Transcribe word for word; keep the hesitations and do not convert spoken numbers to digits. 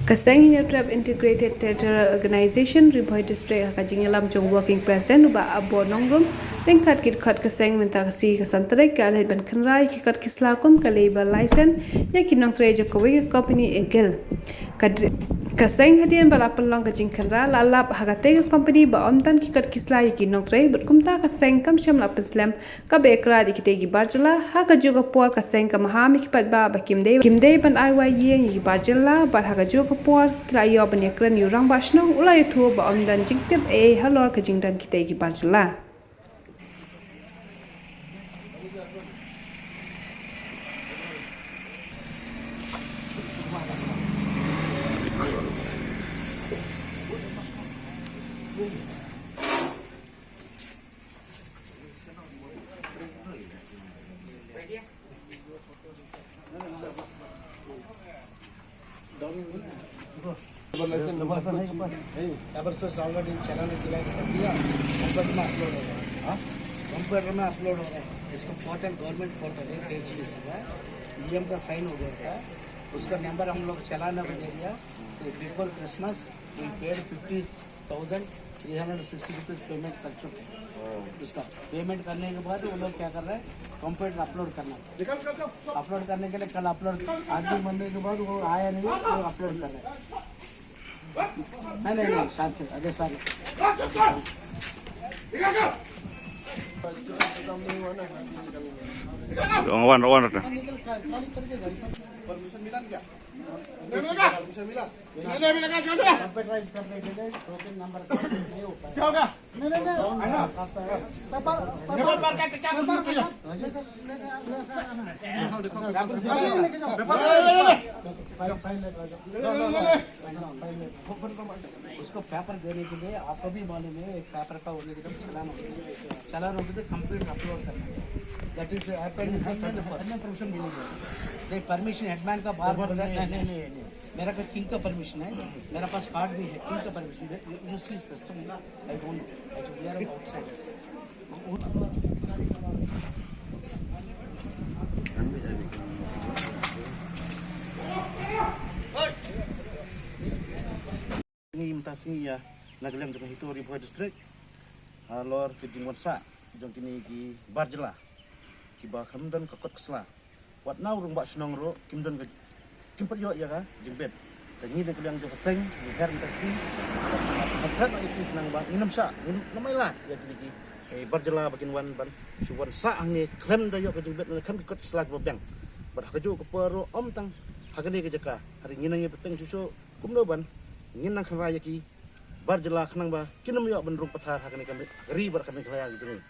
Ka seng Hynñiewtrep Integrated Territorial Organization Ri Bhoi District ha ka jingïalam jong Working President u Bah Abor Nongrum, ryngkat ki dkhot ka seng mynta ka sngi ka san tarik ka la leit ban kynra ïa ki kot ki sla kum ka labour license ïa ki nongtrei jong kawei ka company Eagle. Ka dr-, ka seng hadien ba la pynlong ka jingkynra la lap ha katei ka company ba ym don ki kot ki sla ïa ki nongtrei bad kumta ka seng kam shym la pynslem kaba ïakrat ïa kitei ki bar jylla. Ha kajuh ka por ka seng ka maham ïa ki paidbah ba kim dei, kim dei ban ai wai ïing ïa ki bar jylla bad ha kajuh ka por ki la ïoh ban ïakren ïa u rangbah shnong u la ïathuh ba ym don jingtip ei ei halor ka jingdon kitei ki bar jylla. Double license, double license है के पास? नहीं, double licence already चालान दिला के रख दिया, कंप्यूटर में अपलोड हो रहा है। हाँ? कंप्यूटर में अपलोड हो रहा है। इसको पोर्टल, गवर्नमेंट पोर्टल है, केएचडीसी का, ईएम का साइन हो गया था, उसका नंबर हम लोग चालान अभी दे दिया। तो before Christmas we paid fifty thousand three hundred sixty rupees payment कर चुके हैं। इसका पेमेंट करने के बाद वो लोग क्या कर रहे हैं, कंप्यूटर अपलोड करना। अपलोड करने के लिए कल अपलोड, आज भी मंडे के बाद वो आया नहीं, वो अपलोड कर रहे हैं। नहीं, नहीं, नहीं, साथ से, अजय साथ। Wan, wan, wan. परमिशन मिला ना क्या? नहीं मिला। नहीं, नहीं मिला, क्या, क्या, क्या? कंप्यूटराइज करने के लिए टोकन नंबर चाहिए होता है। क्या होगा? नहीं, नहीं, नहीं। पेपर, पेपर, पेपर क्या, क्या, क्या, क्या? देखो, देखो, पेपर लेके जाओ। पेपर लेके जाओ। फाइल, फाइल लेके जाओ। फाइल लेके जाओ। उसको पेपर देने के लिए आपको भी मालूम है, एक पेपर का होने के लिए चालान होता है। चालान होते तो कंप्यूटर अपलोड करना है। That is happened in twenty-four। नहीं, परमिशन हेडमैन का बाहर बोल रहा है। नहीं, नहीं, नहीं, नहीं। मेरा का किंग का परमिशन है, मेरे पास कार्ड भी है, किंग का परमिशन है। You, you see system ना, I don't know। Actually, we are outsiders। Ngi mynta sngi ïa na ka liang jong ka HITO Ri Bhoi District halor ka jingwan sah jong kine ki bar jylla kiba khlem don ka kot ka sla. Wat na u rangbah shnong ruh kim don ka, kim pat ïoh ïa ka jingbit. Te ngi na ka liang jong ka seng ngi her mynta sngi. Ka threat ïa ki khnang ba ngin ym shah, ngin ym ailad ïa kine ki, eh, bar jylla ba kin wan ban shu wan sah hangne khlem da ïoh ka jingbit, khlem ki kot ki sla kiba biang. Bad ha kajuh ka por ruh ym tang ha kane ka jaka, hynrei ngi nang ïa pateng shuh shuh kumno ban ngin nang kynra ïa ki bar jylla khnang ba kin ym ïoh ban rung pathar ha kane ka ri bad ka Meghalaya ka jong ngi.